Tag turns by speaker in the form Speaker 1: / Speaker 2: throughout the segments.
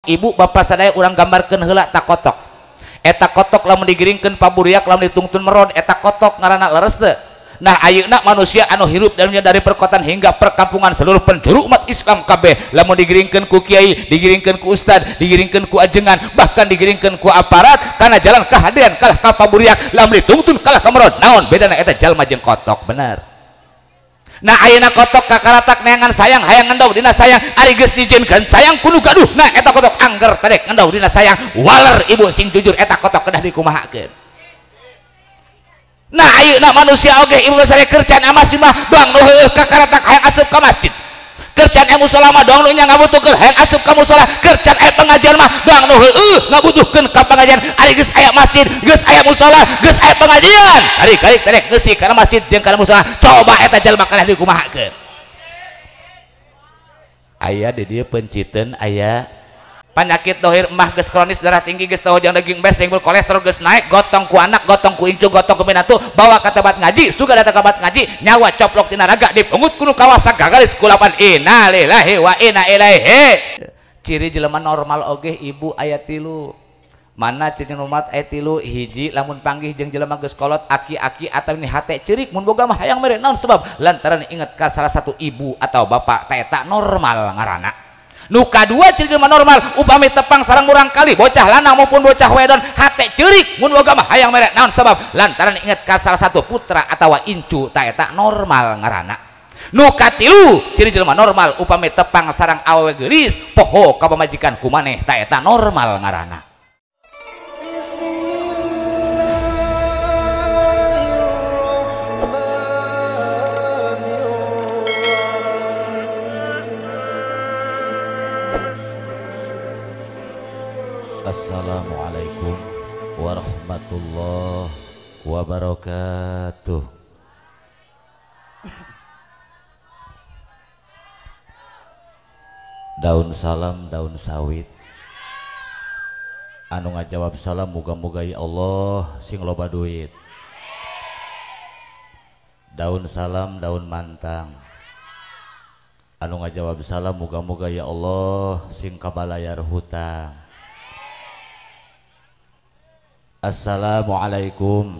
Speaker 1: Ibu bapak sadaya urang gambarkeun heula ta kotok. Eta kotok lamun digiringkeun paburiak lamun ditungtun meron eta kotok ngaranna leres teu. Nah ayeuna manusia anu hirup dari perkotaan hingga perkampungan seluruh penjuru umat Islam kabeh lamun digiringkeun ku kiai, digiringkeun ku ustad, digiringkeun ku ajengan, bahkan digiringkeun ku aparat kana jalan kahadean kalah ka paburiak lamun ditungtun kalah ka meron. Naon bedana eta jalma jeung kotok? Bener. Nah ayeuna kotok kakaratak neangan sayang hayang ngendog dina sayang ari geus dijieunkeun sayang kudu gaduh. Nah eta kotok angger tadek ngendog dina sayang waler ibu sing jujur eta kotok kedah dikumahakeun. Nah ayeuna manusia oge ibu sare kerjaan amas mah doang nu heueuh kakaratak hayang asup ka masjid, kerjaan aya musala mah doang nu nya ngabutuhkeun hayang asup ka musala, kerjaan aya pengajian mah doang nu heueuh ngabutuhkeun ka pengajian. Ari geus aya masjid, geus aya musala, geus aya pengajian, ari kalik terek ngeusi kana masjid jeung kana musala. Coba eta jalma kana dikumahakeun. Aya di dieu penciteun aya penyakit dohir mah geus kronis, darah tinggi geus tahu jeung daging bes jeung kolesterol geus naik, gotong ku anak, gotong ku incu, gotong ku minantu, bawa ka tempat ngaji, suga datang ka tempat ngaji, nyawa coplok tina raga dipungut ku nu kawasa gagalis kulapan innalillahi wa inna ilaihi. Ciri jelema normal oge ibu aya tilu. Mana ciri normal aya tilu? Hiji, lamun panggih jeung jelema geus kolot aki-aki atawa ini hate ceurik mun boga mah hayang mere. Naon sebab? Lantaran inget ka salah satu ibu atau bapak ta eta normal ngaranna. Nu kadua ciri jelema normal upami tepang sareng murang kali bocah lanang maupun bocah wedon hate ceurik mun boga mah hayang mere. Naon sebab? Lantaran inget ka salah satu putra atawa incu ta eta normal ngaranna. Nu katilu ciri jelema normal upami tepang sareng awewe geulis poho ka pamajikan kumaneh ta eta normal ngaranna. Assalamualaikum warahmatullahi wabarakatuh. Daun salam, daun sawit. Anu ngajawab salam muga-muga ya Allah sing loba duit. Daun salam, daun mantang. Anu ngajawab salam muga-muga ya Allah sing kabalayar hutang. Assalamualaikum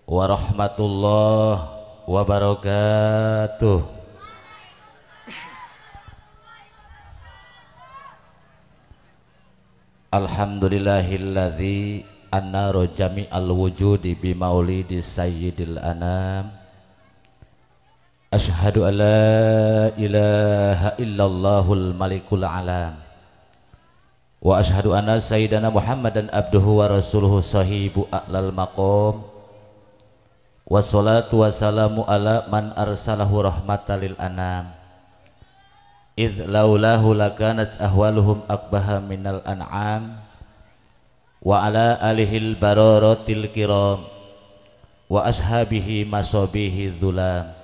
Speaker 1: warahmatullahi wabarakatuh. Alhamdulillahilladzi annaro jami'al wujudi bimaulidi sayyidil anam. Asyhadu an la ilaha illallahul malikul alam. Wa asyhadu anna sayyidana Muhammadan abduhu wa rasuluhu sahibu a'lal maqam. Wassalatu wassalamu ala man arsalahu rahmatan lil anam. Idh laulahu lakanat ahwaluhum akbaha minal an'am. Wa ala alihil bararatil kiram wa ashabihi masabihi dhulam.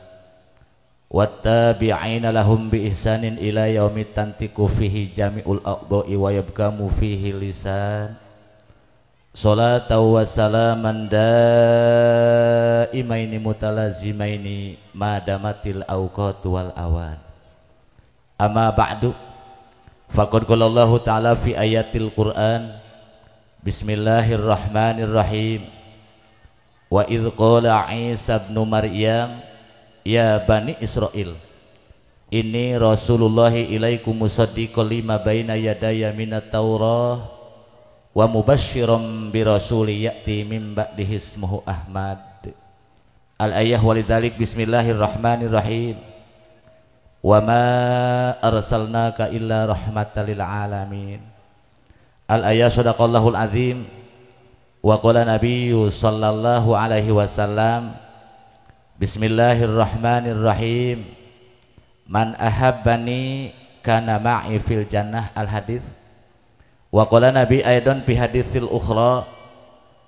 Speaker 1: Wattabi'ina lahum bi ihsanin ila yaumi tantiqu fihi jami'ul a'dha'i wa yabkamu fihi lisan. Salatan wa salaman daimaini mutalazimaini ma damatil awqatu wal awan. Amma ba'du. Faqad qala Allahu ta'ala fi ayatil Qur'an. Bismillahirrahmanirrahim. Wa idz qala Isa ibn Maryam ya Bani Israel, inni Rasulullahi ilaikum musaddiqan lima baina yadayya minat Taurah wa mubasysyiran bi rasuli ya'ti min ba'dihi ismuhu Ahmad. Al-ayah walidzalik. Bismillahirrahmanirrahim. Wa ma arsalnaka illa rahmatan lil alamin. Al-ayah sadaqallahul azim. Wa qala nabiyyu sallallahu alaihi wasallam. Bismillahirrahmanirrahim. Man ahabbani kana ma'i fil jannah. Al hadis. Wa qala nabi aidan fi haditsil ukhra.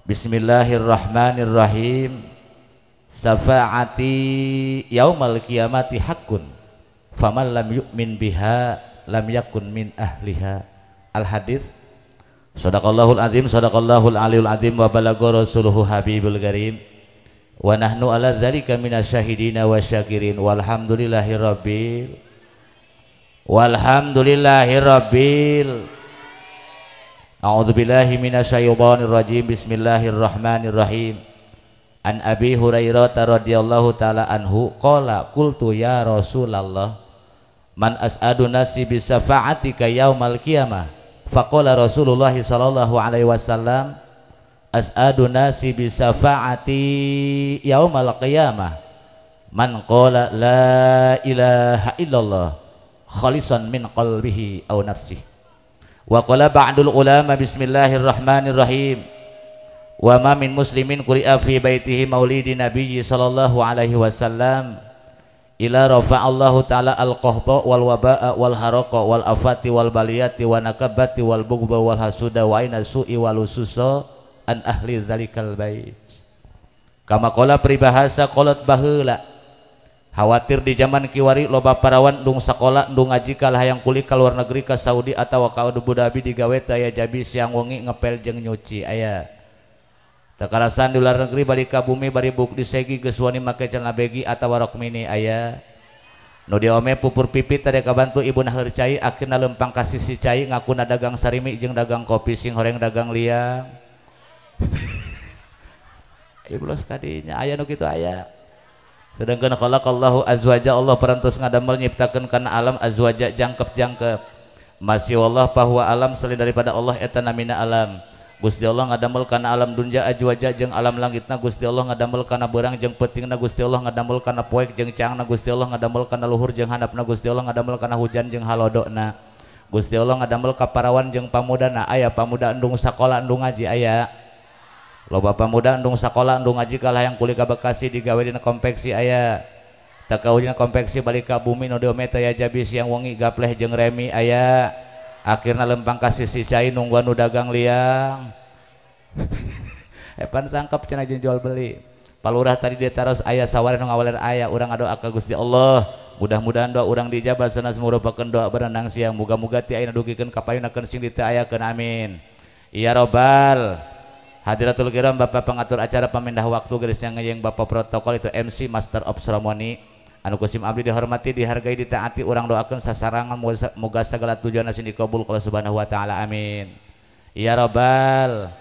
Speaker 1: Bismillahirrahmanirrahim. Syafaati yaumal qiyamati haqqun faman lam yu'min biha lam yakun min ahliha. Al hadis. Sadaqallahul azim, sadaqallahul aliyul azim wa balagha rasuluhu habibul karim. Wa nahnu ala dzalika minasyahidina wasyakirin walhamdulillahi rabbil walhamdulillahi rabbil. A'udzubillahi minasyaitonirrajim. Bismillahirrahmanirrahim. An Abi Hurairah radhiyallahu taala anhu qala qultu ya Rasulullah man as'adu nasi bi syafa'atika yaumal qiyamah. Faqala Rasulullah sallallahu alaihi wasallam as'adu nasi bi syafa'ati yaumal qiyamah man qala la ilaha illallah khalisan min qalbihi aw nafsihi. Wa qala ba'dul ulama bismillahirrahmanirrahim wa ma min muslimin quri'a fi baitihi maulidi nabiyyi sallallahu alaihi wasallam ila rafa'allahu ta'ala al-qahba wal waba'a wal haraqa wal afati wal baliyati wa nakabati wal bughba wal hasuda wa aina su'i wal ususa an ahli dzalikal bait. Kama qala peribahasa qalat baheula khawatir di zaman kiwari loba parawan ndung sakola ndung ngaji kalah hayang kulik ka luar negeri ka Saudi atawa ka Abu Dhabi digawe teh aya jabi siang wengi ngepel jeung nyuci aya. Teu karasan di luar negeri balik ka bumi bari buk disegi geus wani make celana begi atawa rok mini aya. Nu diome pupur pipit tadi kabantu ibu naheur cai akhirna lempang ka sisi cai ngakuna dagang sarimi jeung dagang kopi sing horeng dagang liang. Ieu los kadinya aya nu kitu aya. Sedangkan khalaqallahu azwaja Allah parantos ngadamel nyiptakeun kana alam azwaja jangkep-jangkep. Masih Allah bahwa alam selain daripada Allah eta namina alam. Gusti Allah ngadamel kana alam dunya azwaja jeung alam langitna, Gusti Allah ngadamel kana beurang jeung peutingna, Gusti Allah ngadamel kana poek jeung caangna, Gusti Allah ngadamel kana luhur jeung handapna, Gusti Allah ngadamel kana hujan jeung halodona. Gusti Allah ngadamel ka parawan jeung pamudana, aya pamuda endung sakola endung ngaji aya. Loba pamuda endung sakola endung ngaji kalah yang kulik ka Bekasi digawe dina konveksi aya. Teu kaujina konveksi balik ka bumi nu diome teh aya jabi siang wengi gapleh jeung remi aya. Akhirna lempang ka sisi cai nungguan nu dagang liang. Epan sangkep cenah jeung jual beli. Palurah tadi ditaros aya saware nu ngawaler aya, urang ngadoa ka Gusti Allah. Mudah-mudahan doa urang dijabah sanes merupakeun doa berenang siang. Muga-muga ti ayeuna dugikeun ka payunakeun sing diteu ayakeun amin. Ya robbal Hadiratul kiram, Bapak pengatur acara pemindah waktu gerisnya ngeyeng Bapak protokol itu MC Master of Ceremony anu kusim abdi dihormati dihargai ditaati urang doakeun sasarangan moga segala tujuan sing dikabul Allah Subhanahu wa taala amin. Ya robbal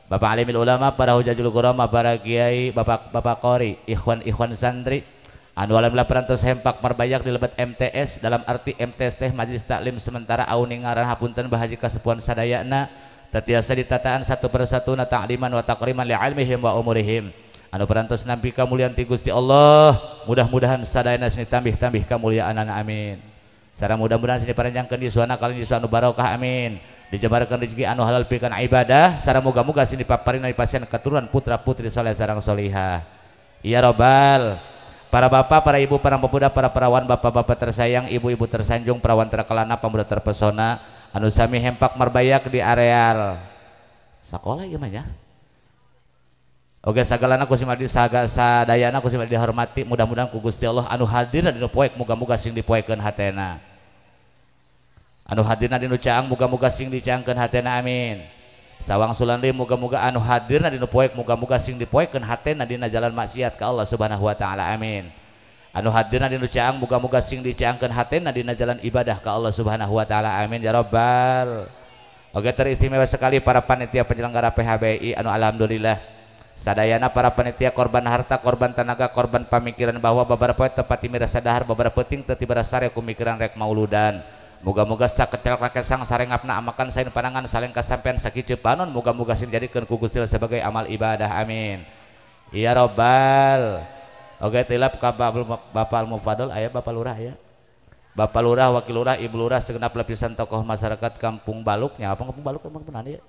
Speaker 1: Bapak alimil ulama, para hujajul kurama, para kiai, bapak qori, ikhwan-ikhwan santri anu alhamdulillah parantos hempak marbayak di lebet MTS dalam arti MTS teh Majelis Taklim Sementara auning ngaran hapunten bahaji kasepuhan sadayana tetiasa ditataan satu persatu na ta'liman wa taqriman li'ilmihim wa umurihim anu parantos nampi kamuliaan ti Gusti Allah mudah-mudahan sadayana sini tambih-tambih kamuliaanana amin. Sareng mudah-mudahan sini paranjangkeun yuswana kalian yuswa anu barokah amin. Dijabarkeun rezeki anu halal pikeun ibadah sareng muga-muga sini paparina pasien keturunan putra putri saleh sareng solihah. Ya robbal para bapak, para ibu, para pemuda, para perawan, bapak-bapak tersayang, ibu-ibu tersanjung, perawan terkelana, pemuda terpesona anu sami hempak marbayak di areal sekolah ieu mah nya. Oke sagalana ku simadi saga sadayana ku simadi dihormati mudah-mudahan ku Gusti Allah anu hadirna dina poek muga-muga sing dipoekeun hatena. Anu hadirna dina caang muga-muga sing dicaangkeun hatena amin. Sawang sulan deui muga-muga anu hadirna dina poek muga-muga sing dipoekeun hatena dina jalan maksiat ka Allah Subhanahu wa taala amin. Anu hadirna dina caang muga-muga sing dicaangkeun hatena dina jalan ibadah ka Allah Subhanahu wa taala amin ya rabbal. Oke teristimewa sekali para panitia penyelenggara PHBI anu alhamdulillah sadayana para panitia korban harta, korban tenaga, korban pamikiran bahwa beberapa tepat mirasa dahar beberapa penting teu tibarasa rek kumikiran rek mauludan. Muga-muga sakecel kakesang sarengapna amakan sain panangan saling kasampean sakieu panon muga-muga sing dijadikeun ku Gusti sebagai amal ibadah amin. Ya rabbal. Oke tilap ka Bapak Al-Mufadol aya Bapak Lurah ya. Bapak Lurah, Wakil Lurah, Ibu Lurah segenap lapisan tokoh masyarakat Kampung Baluknya apa Kampung Baluk emang benar ya?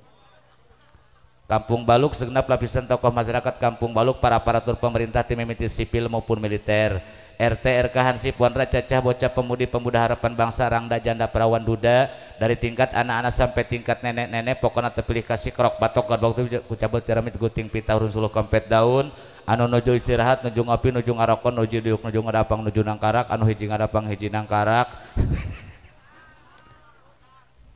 Speaker 1: Kampung Baluk segenap lapisan tokoh masyarakat Kampung Baluk para aparatur pemerintah tim mimiti sipil maupun militer RT RK Hansip Wanra cacah bocah pemudi pemuda harapan bangsa rangda janda perawan duda dari tingkat anak-anak sampai tingkat nenek-nenek pokoknya terpilih kasih kerok batok godbog kucabut ceramit guting pita urun suluh kompet daun anu nuju istirahat nuju ngopi nuju ngarokon nuju diuk nuju ngadapang nuju nangkarak anu hiji ngadapang hiji nangkarak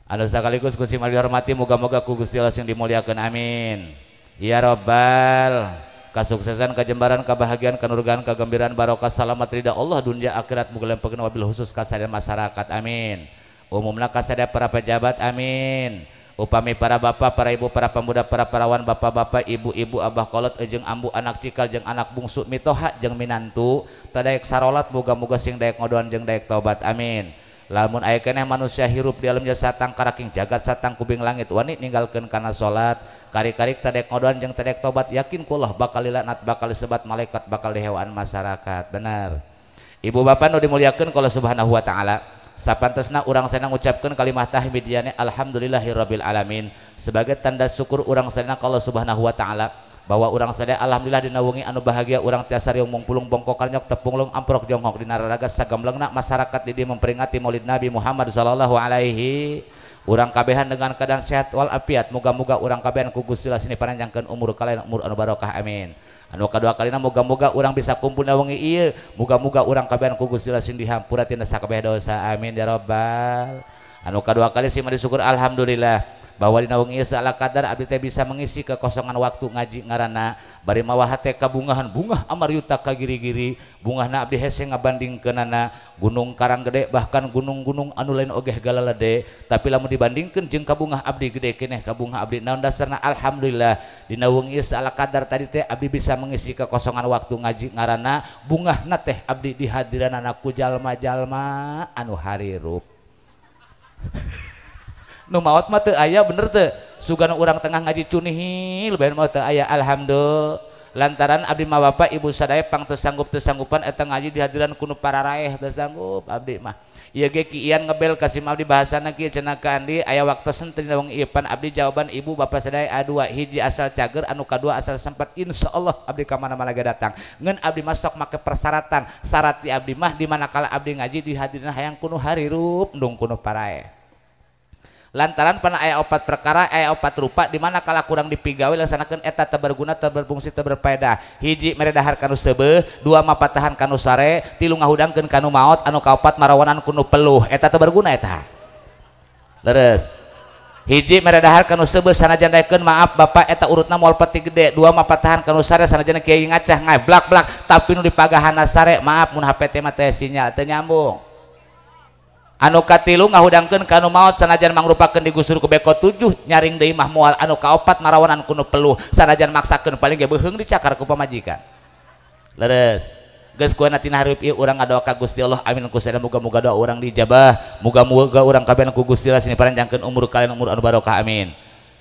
Speaker 1: anu sekaligus ku simali dihormati muga-muga ku Gusti Allah sing dimuliakeun amin. Ya robbal kasuksesan, kajembaran, kebahagiaan, kenurgaan, kegembiraan, barokah, salamat, ridha Allah dunia akhirat muga lempengkeun wabil khusus kasadaya masyarakat amin. Umumna kasadaya para pejabat amin. Upami para bapak, para ibu, para pemuda, para parawan, bapak-bapak, ibu-ibu, abah kolot, jeung ambu, anak cikal, jeung anak bungsu, mitoha, jeung minantu, tadaek sarolat, moga-moga sing daek ngodoan jeung daek tobat, amin. Lamun aya keneh manusia hirup di alam jasa tangkaraking jagat satang kubing langit wani ninggalkeun kana salat, kari-karik tadaek ngodoan jeung tadaek tobat, yakin ku Allah bakal dilaknat, bakal disebat malaikat, bakal dihewaan masyarakat. Benar. Ibu bapak nu dimuliakeun ku Allah Subhanahu wa taala. Sapantesna urang sadaya ngucapkeun kalimah tahmidiyane alhamdulillahirabbil alamin sebagai tanda syukur urang sadaya ka Allah Subhanahu wa taala bahwa urang sadaya alhamdulillah dina wengi anu bahagia urang tiasa riung mungpulung bongkok karnyok tepunglung amprok jonghok dina raraga sagamblengna masyarakat di dieu memperingati Maulid Nabi Muhammad sallallahu alaihi. Urang kabehan dengan keadaan sehat wal afiat, moga-moga urang kabehan ku Gusti Allah sini panjangkeun umur kalian umur anu barokah, amin. Anu kadua kalina moga-moga urang bisa kumpul na wengi ieu, moga-moga urang kabehan ku Gusti Allah sing dihampura tina sakabeh dosa, amin ya rabbal. Anu kadua kali sing syukur alhamdulillah bahwa dina wengi ieu saala kadar abdi teh bisa mengisi kekosongan waktu ngaji ngaranna bari mawa hate kabungahan bungah amaryuta ka giri-giri bungahna abdi hese ngabandingkeunana Gunung Karanggede bahkan gunung-gunung anu lain ogeh galalede tapi lamun dibandingkeun jeung kabungah abdi gede keneh kabungah abdi naon dasarna alhamdulillah dina wengi ieu saala kadar tadi teh abdi bisa mengisi kekosongan waktu ngaji ngaranna bungahna teh abdi dihadiranana ku jalma-jalma anu harirup. Nu maot mah teu aya bener teu sugana urang tengah ngaji cunihil bae mah teu aya alhamdulillah lantaran abdi mah bapak ibu sadaya pang teu sanggup teu sanggupan eta ngaji dihadiran ku nu pararaeh teu sanggup abdi mah ieu ge Ki Ian ngebel ka sim abdi bahasana kieu cenah ka Andi aya waktu sentri wengi ieu pan abdi jawaban ibu bapak sadaya A2 hiji asal cager anu kadua asal sempat insyaallah abdi ka mana-mana ge datang ngan abdi mah sok make persyaratan syarat di abdi mah di mana kala abdi ngaji dihadiran hayang ku nu harirup ndung ku nu paraeh lantaran pana aya opat perkara aya opat rupa di mana kala kurang dipigawe laksanakeun eta teu berguna teu berfungsi teu berfaedah hiji mere dahar kanu seubeuh dua mapatahan kanu sare tilu ngahudangkeun kanu maot anu kaopat marawanan kunu peluh eta teu berguna eta leres hiji mere dahar kanu seubeuh sanajan daekeun maaf bapak eta urutna moal peti gede dua mapatahan kanu sare sanajan kiai ngacah ngablak-blak tapi nu dipagahana sare maaf mun HP teh mah teh sinyal teu nyambung anu katilu ngahudangkeun kanu maot sanajan mangrupakeun digusur ku beko 7 nyaring deui mah moal anu kaopat marawanan kunu peluh sanajan maksakeun paling ge beuheung dicakar ku pamajikan leres geus kuana tina hareup ieu urang ngadoa ka Gusti Allah amin ku sadaya muga-muga doa urang dijabah muga-muga urang kabehan ku Gusti Allah sini paranjangkeun umur kalian umur anu barokah amin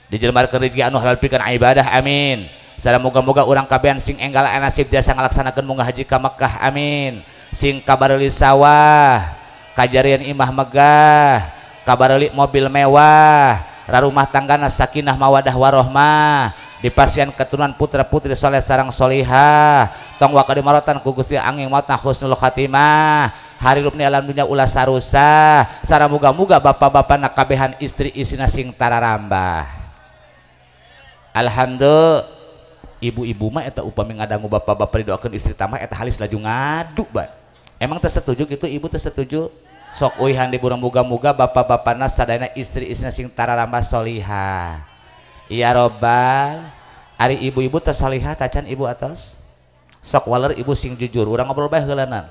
Speaker 1: dijelmarkeun rezeki anu halal pikeun ibadah amin sadaya muga-muga urang kabehan sing enggal nasib jasa ngalaksanakeun munggah haji ka Mekah amin sing kabareuli sawah kajarian imah megah kabareli mobil mewah rarumah tanggana sakinah mawadah warohmah dipasian keturunan putra putri soleh sarang solihah tong waka dimarotan ku Gusti angin mautna husnul khatimah harirupni alam dunya ulah sarusah sarang muga-muga bapak-bapana kabehan istri isina sing tararambah alhamdulillah. Ibu-ibu mah eta upami ngadangu bapak-bapak didoakeun istri tambah eta halis laju ngadu bae emang teu setuju gitu ibu teu setuju sok uihan di burung muga-muga bapak-bapana sadayana istri-istrina sing tararambah solihah ya robbal ari ibu-ibu teh solihah tacan ibu atos sok waler ibu sing jujur urang ngobrol bae heulanan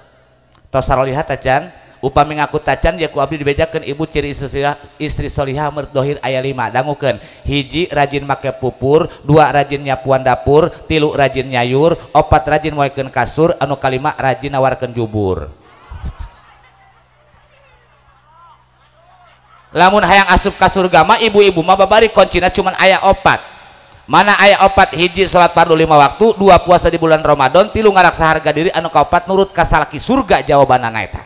Speaker 1: tos sarolihah tacan upami ngaku tacan ya ku abdi dibejakeun ibu ciri istri solihah murdohir aya 5 dangukeun hiji rajin make pupur dua rajin nyapuan dapur tilu rajin nyayur opat rajin moekeun kasur anu kalima rajin nawarkeun jubur lamun hayang asup ka surga mah ibu-ibu mah babari kuncina cuman aya opat mana aya opat hiji salat fardu 5 waktu dua puasa di bulan Ramadan tilu ngaraksa harga diri anu kaopat nurut ka salaki surga jawabanana eta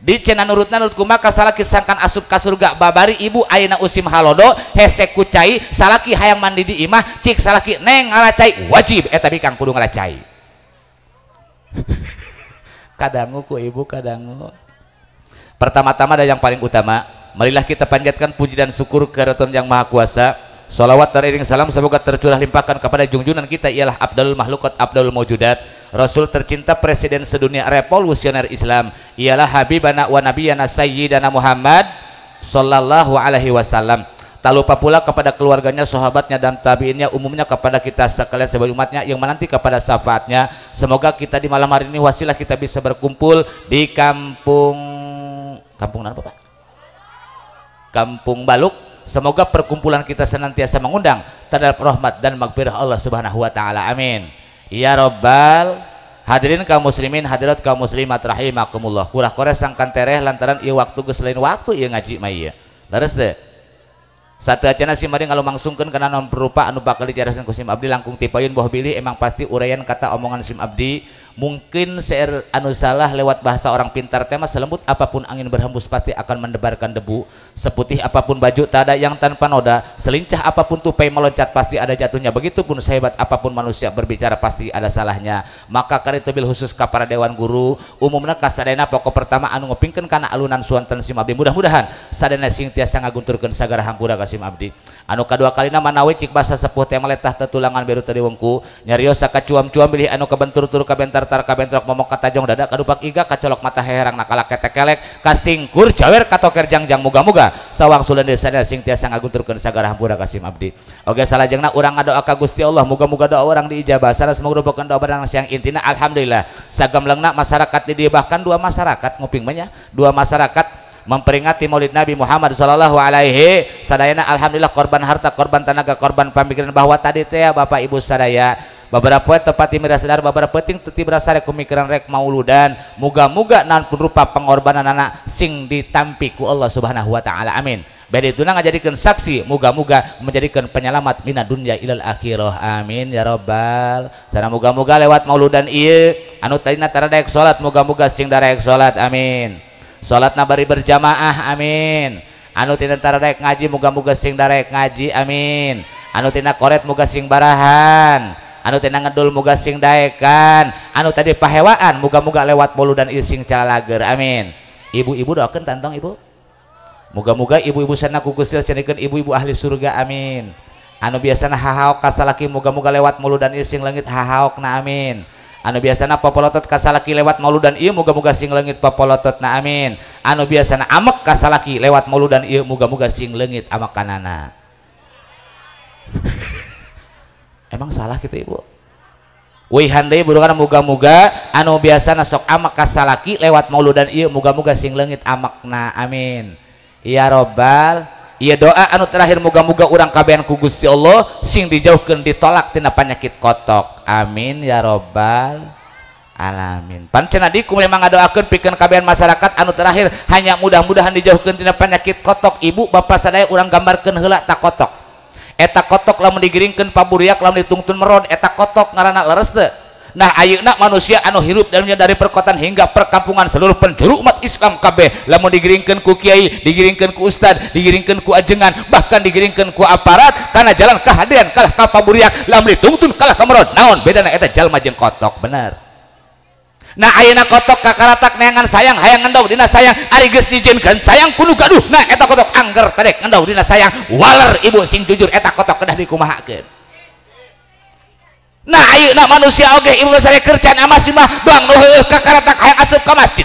Speaker 1: di cenah nurutna nurut kumaha ka salaki sangkan asup ka surga babari ibu ayeuna usim halodo hese ku cai salaki hayang mandi di imah cik salaki neng ngalacai wajib eta bikang kudu ngalacai kadangu ku ibu kadangu. Pertama-tama ada yang paling utama, marilah kita panjatkan puji dan syukur kehadirat Yang Maha Kuasa. Sholawat teriring salam semoga tercurah limpahkan kepada junjungan kita ialah Abdul Makhlukat Abdul Maujudat, Rasul tercinta presiden sedunia revolusioner Islam ialah Habibana wa Nabiyana Sayyidana Muhammad sallallahu alaihi wasallam. Tak lupa pula kepada keluarganya, sahabatnya dan tabiinnya, umumnya kepada kita sekalian sebagai umatnya yang menanti kepada syafaatnya. Semoga kita di malam hari ini wasilah kita bisa berkumpul di kampung apa Pak? Kampung Baluk. Semoga perkumpulan kita senantiasa mengundang terhadap rahmat dan magfirah Allah Subhanahu wa taala. Amin. Ya rabbal hadirin kaum muslimin, hadirat kaum muslimat rahimakumullah. Kurah kores sangkan tereh lantaran ieu waktu geus lain waktu ieu ngaji mah ieu. Leres teu? Sateuacanna sim abdi ngalumangsungkeun kana naon perupa anu bakal dicariosan ku sim abdi langkung tipayun boh bilih emang pasti uraian kata omongan sim abdi mungkin seueur anu salah lewat bahasa orang pintar tema selembut apapun angin berhembus pasti akan mendebarkan debu, seputih apapun baju tak ada yang tanpa noda, selincah apapun tupai meloncat pasti ada jatuhnya, begitupun sehebat apapun manusia berbicara pasti ada salahnya. Maka karitu bil khusus ka para dewan guru umumna kasadayana pokok pertama anu ngupingkeun kana alunan suanten sim abdi mudah-mudahan sadayana sing tiasa ngagunturkeun sagara hampura ka sim abdi. Anu kadua kalina manawi cik basa sepuh teh maletah tetulangan beru teu diwengku nyarios sakacuam-cuam bilih anu kabentur tur kabentar tar kabentrok momok katajong dada kadupak iga kacolok mata herang nakala ketekelek kasingkur jawer katoker jangjang muga-muga sawang sulen desa sing tiasa ngagunturkeun sagara hampura ka sim abdi. Oge salajengna urang ngadoa ka Gusti Allah muga-muga doa urang diijabah sanes mangrupakeun doa barang siang intina alhamdulillah sagemlengna masyarakat di dieu bahkan dua masyarakat nguping mah nya dua masyarakat memperingati Maulid Nabi Muhammad sallallahu alaihi sadayana alhamdulillah korban harta, korban tenaga, korban pamikiran bahwa tadi teh Bapak Ibu sadaya beberapa tepat tibra sadar beberapa penting tibra sare kumikiran rek mauludan muga-muga naon pun rupa pengorbanan anak sing ditampi ku Allah Subhanahu wa taala. Amin. Bade itu ngajadikeun saksi muga-muga menjadikan penyelamat mina dunya ilal akhirah. Amin ya rabbal. Sana muga-muga lewat mauludan ieu anu tadina tara daek salat muga-muga sing daraek salat. Amin. Salatna bari berjamaah. Amin. Anu tina tara daek ngaji muga-muga sing daraek ngaji. Amin. Anu tina koret muga sing barahan, anu tina ngedul muga sing daekan, anu tadi pahewaan muga-muga lewat mauludan ieu sing calalager. Amin. Ibu-ibu doakeun tantong ibu. Muga-muga ibu-ibu sana ku Gusti jadikeun ibu-ibu ahli surga. Amin. Anu biasana hahaok ka salaki muga-muga lewat mauludan ieu sing leungit hahaokna. Amin. Anu biasana popolotot ka salaki lewat mauludan ieu muga-muga sing leungit popolototna. Amin. Anu biasana amek ka salaki lewat mauludan ieu muga-muga sing leungit amekanana. Emang salah gitu ibu? Wihan deui burukan muga-muga anu biasana sok amek ka salaki lewat mauludan ieu muga-muga sing leungit amekna. Amin. Ya robbal. Ieu doa anu terakhir muga-muga urang kabehan ku Gusti Allah sing dijauhkeun ditolak tina penyakit kotok. Amin ya robbal alamin. Pan cenah di kumaha ngadoakeun pikeun kabehan masyarakat anu terakhir hanya mudah-mudahan dijauhkeun tina penyakit kotok. Ibu bapak sadaya urang gambarkeun heula ta kotok. Eta kotok lamun digiringkeun paburiak lamun ditungtun meron eta kotok ngaranna leres teu. Nah ayeuna manusia anu hirup dari perkotaan hingga perkampungan seluruh penjuru umat Islam kabeh lamun digiringkeun ku kiai, digiringkeun ku ustad, digiringkeun ku ajengan, bahkan digiringkeun ku aparat kana jalan kehadiran kalah ka paburiak lamun ditungtun kalah ka meron naon bedana eta jalma jeung kotok bener. Nah ayeuna kotok kakaratak neangan sayang hayang ngendog dina sayang ari geus dijieunkeun sayang kudu gaduh. Nah eta kotok angger tadek ngendog dina sayang waler ibu sing jujur eta kotok kedah dikumahakeun. Nah ayeuna manusia oge ibu saya kerjaan amas mah doang nu heueuh kakaratak hayang asup ka masjid,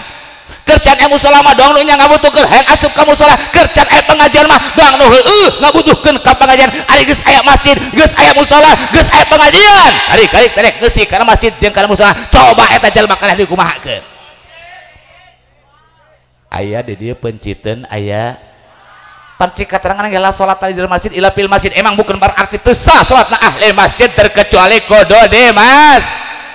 Speaker 1: kerjaan aya musala mah doang nu nya ngabutuhkeun hayang asup ka musala, kerjaan aya pengajian mah doang nu heueuh ngabutuhkeun ka pengajian ari geus aya masjid geus aya musala geus aya pengajian ari kalik tadek ngeusi kana masjid jeung kana musala coba eta jalma kana dikumahakeun. Aya di dieu penciteun aya panci katerangan adalah sholat di dalam masjid ila fil masjid emang bukan berarti teu sah sholatna ahli masjid terkecuali kodo de mas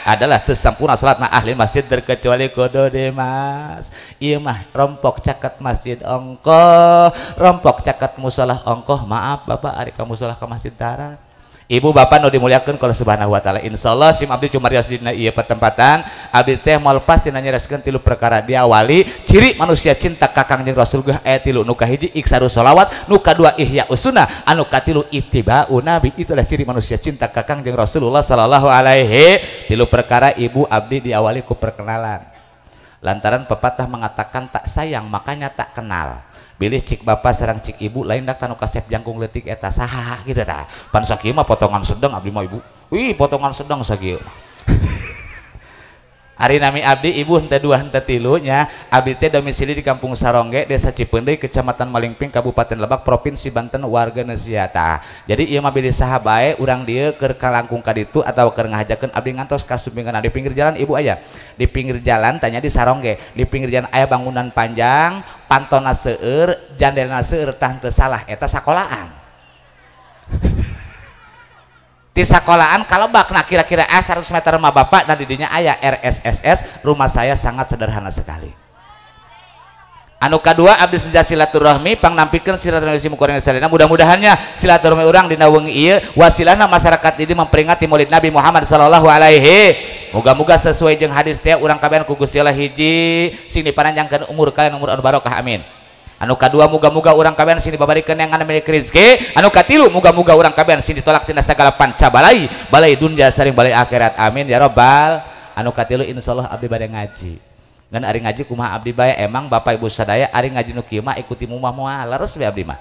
Speaker 1: adalah teu sampurna sholatna ahli masjid terkecuali kodo de mas. Ieu mah rompok caket masjid ongkoh rompok caket musolah ongkoh maaf bapak ari ka musolah ka masjid darat. Ibu bapak nu dimuliakeun ku Allah Subhanahu wa taala insyaallah sim abdi cumarios dina ieu pertempatan abdi teh moal pasti nanyarioskeun tilu perkara diawali ciri manusia cinta ka Kangjeng Rasul geuh aya tilu nu kahiji iksaru sholawat nu kadua ihya usunnah anu katilu ittiba'u nabi. Itulah ciri manusia cinta ka Kangjeng Rasulullah sallallahu alaihi. Tilu perkara ibu abdi diawali ku perkenalan lantaran pepatah mengatakan tak sayang makanya tak kenal. Bilih cik bapak sareng cik ibu lain dak tanu kasep jangkung leutik eta saha gitu tah pan sakieu mah potongan sedang abdi mah ibu wih potongan sedang sakieu. Ari nami abdi ibu henteu dua henteu tilu nya. Abdi teh domisili di Kampung Sarongge, Desa Cipeundeuy, Kecamatan Malingping, Kabupaten Lebak, Provinsi Banten, warga Nesia tah. Jadi ieu mah bilih saha bae urang dieu keur kalangkung ka ditu atawa keur ngahajakeun abdi ngantos kasumpingan di pinggir jalan ibu aya. Di pinggir jalan tanya di Sarongge, di pinggir jalan aya bangunan panjang, pantona seueur, jandelna seueur tah teu salah eta sakolaan. Di sekolahan kalau bak nah kira-kira 100 meter rumah bapak dan didinya ayah RSSS. Rumah saya sangat sederhana sekali. Anu kadua abdi senja silaturahmi pangnampikeun silaturahmi mukoreng salina. Mudah-mudahannya silaturahmi urang dina wengi ieu wasilahna masyarakat ini memperingati Maulid Nabi Muhammad sallallahu alaihi. Moga-moga sesuai jeung hadis teh urang kabehan ku Gusti Allah hiji sing dipanjangkeun umur kalian umur anu barokah amin. Anu kadua muga-muga urang kabehan sing dibabarikeun yang milik rezeki. Anu katilu muga-muga urang kabehan sing ditolak tina sagala panca balai, balai dunia saring balai akhirat amin ya robbal. Anu katilu insyaallah abdi bade ngaji. Ngan ari ngaji kumaha abdi bae emang bapak ibu sadaya ari ngaji nu kieu mah ikuti mumah moal leres we abdi mah.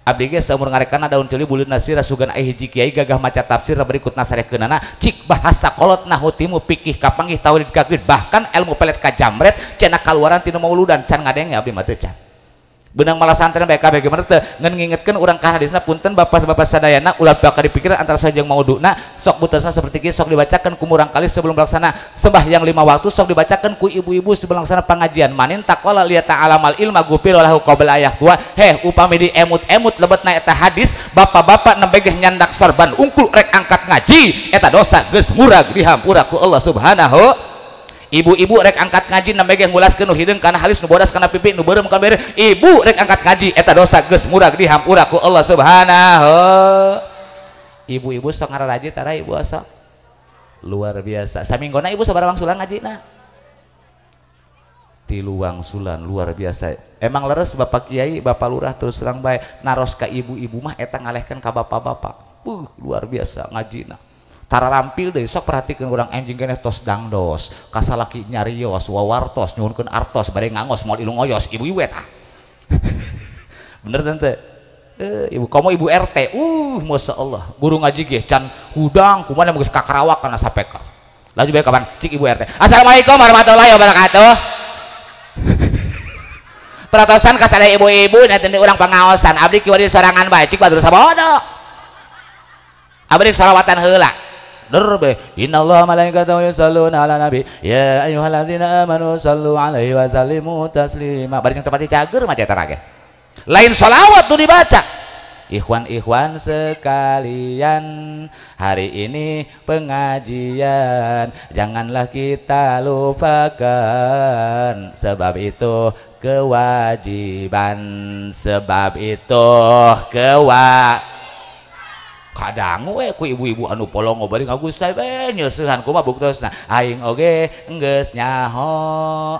Speaker 1: Abdi ge saumur ngarekana daun ceuli buleun nasira sugan ai hiji kiai gagah maca tafsir berikutna sarekeunana cik bahasa kolot nahu timu pikih kapanggih tauhid kakrid bahkan ilmu pelet kajamret cenah kaluaran tina mauludan can ngadenge abdi mah teu can. Benang malah santren bae kabeh gimana teu ngan ngingetkeun urang ka hadisna punten bapak-bapak sadayana ulah bakal dipikir antara sajeng mauduna sok butasna seperti kieu sok dibacakeun ku murang kali sebelum melaksana sembahyang 5 waktu sok dibacakeun ku ibu-ibu sebelum melaksana pengajian manin taqala liya ta'alamal ilma ghufira lahu qabla ayah tua heh upami di emut-emut lebetna eta hadis bapak-bapak nembe geh nyandak sorban ungkul rek angkat ngaji eta dosa geus murag dihampura ku Allah Subhanahu. Ibu-ibu rek angkat ngaji nembe ge ngulaskeun nu hideung kana halis nu bodas kana pipi nu beureum kana bere. Ibu rek angkat ngaji eta dosa geus murag dihampura ku Allah Subhanahu. Ibu-ibu sok ngararaji tara ibu sok luar biasa. Saminggona ibu sabaraha wangsulan ngajina? 3 wangsulan luar biasa. Emang leres Bapak Kiai, Bapak Lurah terus terang bae naros ka ibu-ibu mah eta ngalehkeun ka bapak-bapak. Luar biasa ngajina. Tara rampil deui sok perhatikeun urang enjing keneh tos dangdos kasalaki nyarios wawartos nyuhunkeun artos bade ngangos moal ilung oyos ibu-ibu eta. Bener tante? Ibu komo ibu RT masyaallah guru ngaji ge can hudang kumaha geus kakarawak kana sapeka laju bae kapan cik ibu RT assalamualaikum warahmatullahi wabarakatuh. Peratosan kasadaya ibu-ibu nanti urang pangaosan abdi kiwari sorangan bae cik badur sabodo abdi salawatan heula. Derbe innallaha malaikatahu yusholluna ala nabi ya ayyuhalladzina amanu sallu alaihi wa sallimu taslima. Bari jeung tempat cager mah eta ge. Lain sholawat tuh dibaca. Ikhwan-ikhwan sekalian, hari ini pengajian janganlah kita lupakan, sebab itu kewajiban, sebab itu kewajiban. Kadang we ku ibu-ibu anu polongo bari ngagusay we nyeusehan kumaha buktosna aing oge geus nyaho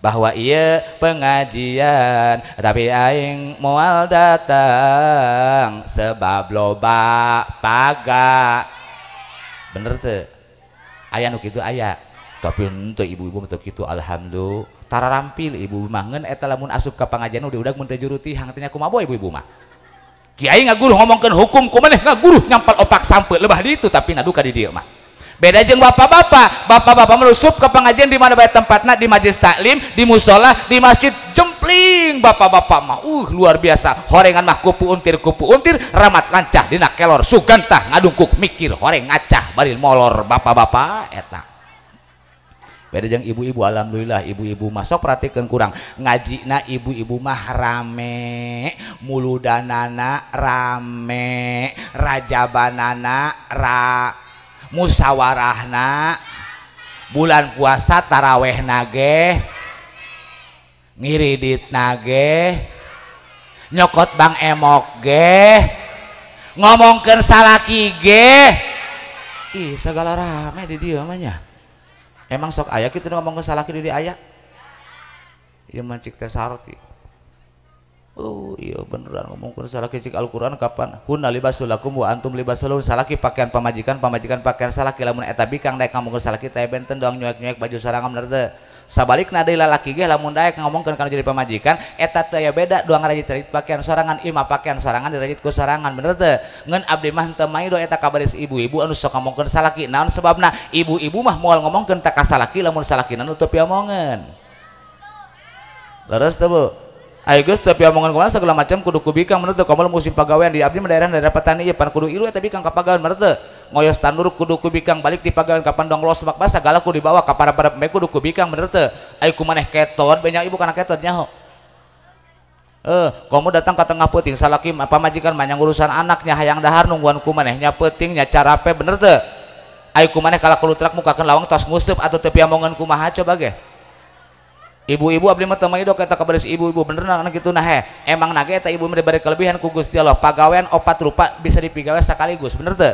Speaker 1: bahwa ieu pengajian tapi aing moal datang sebab loba paga. Bener teu? Aya nu kitu aya tapi henteu ibu-ibu teu kitu alhamdulillah tara rampil ibu mah ngeun eta lamun asup ka pangajian nu diudag mun teu juruti hang teh nya kumaha boy ibu-ibu mah. Kiai ngaguruh ngomongkeun hukum kumaneh ngaguruh nyampal opak sampe lebah ditu tapi naduka di dieu mah. Beda jeung bapak-bapak, bapak-bapak melusup ke pengajian di mana bae tempatna di majelis taklim, di musola, di masjid jempling bapak-bapak mah. Luar biasa. Horengan mah kupu untir ramat lancah dina kelor sugantah ngadungkuk mikir horeng ngacah baril molor bapak-bapak eta. Beda jeung ibu-ibu alhamdulillah ibu-ibu mah sok perhatikeun kurang ngajina ibu-ibu mah rame muludanana rame rajabanana ra musawarahna bulan puasa tarawehna ge ngiriditna ge nyokot bang emok ge ngomongkeun salaki ge ih segala rame di dieu mah nya. Emang sok aya kitu ngomong ke salaki di aya? Ieu mah cik teh sarti. Oh iya beneran ngomong ke salaki cik Al-Qur'an kapan? Hunna libasul lakum wa antum libasul lahun. Salaki pakaian pamajikan, pamajikan pakaian salaki lamun eta bikang daek ngomong ke salaki teh benten doang nyuek-nyuek baju sorangan bener teu. Sabalikna deui lalaki ge lamun daek ngomongkeun kana jadi pamajikan eta teu aya beda dua ngarajit pakaian sorangan imah pakaian sorangan dirajit ku sorangan bener teu? Ngan abdi mah teu maido eta kabaris ibu-ibu anu sok ngomongkeun salaki naon sebabna ibu-ibu mah moal ngomongkeun ta ka salaki lamun salakina nu teu piomongeun. Leres teu Bu? Ayo geus teu piomongan kumaha segala macam kudu ku bikang bener teu? Komo musim pagawean di abdi mah daerah petani ieu pan kudu ilu eta bikang ka pagawean bener teu? Ngoyos tandur kudu ku bikang balik ti pagawean kapan dong los bak basah segala kudu dibawa ka para-para pembe kudu ku bikang bener teu? Ayo kumaneh ketot banyak ibu kana ketot nyaho. Kamu datang ke tengah peuting salaki pamajikan mah urusan anaknya hayang dahar nungguan kumaneh nya peuting nya carape bener teu? Ayo kumaneh kala kulutrak mukakeun lawang tos nguseup atuh teu piamongan kumaha coba ge? Ibu-ibu abdi mah teu maido eta kabaris ibu-ibu bener na kitu nah he. Emang nage eta ibu mah diberi kelebihan ku Gusti Allah pagawean opat rupa bisa dipigawe sekaligus bener teu?